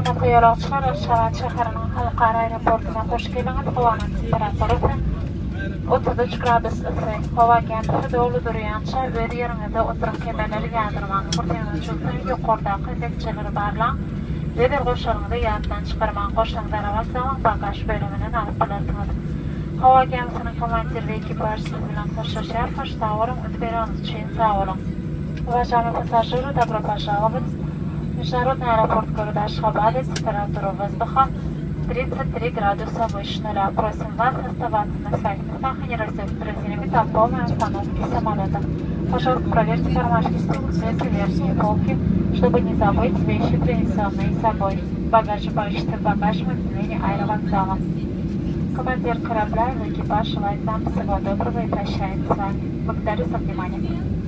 Hormatly ýolagçylar, Aşgabat şäheriniň Halkara aeroportuna hoş geldiňiz. Howanyň temperaturasy 33 gradus yssy. Howa gämisi doly durýança öz ýeriňizde oturyň kemerleri ýadyrmaň. Gursagyňyz çüwse, ýokardaky tekjeleri barlaň. Öz el goşaryňyzy ýatdan çykarmaň. Goşaňyzy arabassaň, bagaž bölüminden alyp bilersiňiz. Howa gämisiniň komandiri we ekipaž siz bilen hoşlaşýar. Hoş sag boluň, üns bereniňiz üçin sag boluň. Уважаемые пассажиры, добро пожаловать в Международный аэропорт города Ашхабада. Температура воздуха 33 градуса выше нуля. Просим вас оставаться на своих местах и не расстегивать до полной остановки самолета. Пожалуйста, проверьте кармашки стульца верхние полки, чтобы не забыть вещи, принесенные с собой. Багаж получится в багажном отделении аэровокзала. Командир корабля и экипаж желает вам всего доброго и прощается с вами. Благодарю за внимание.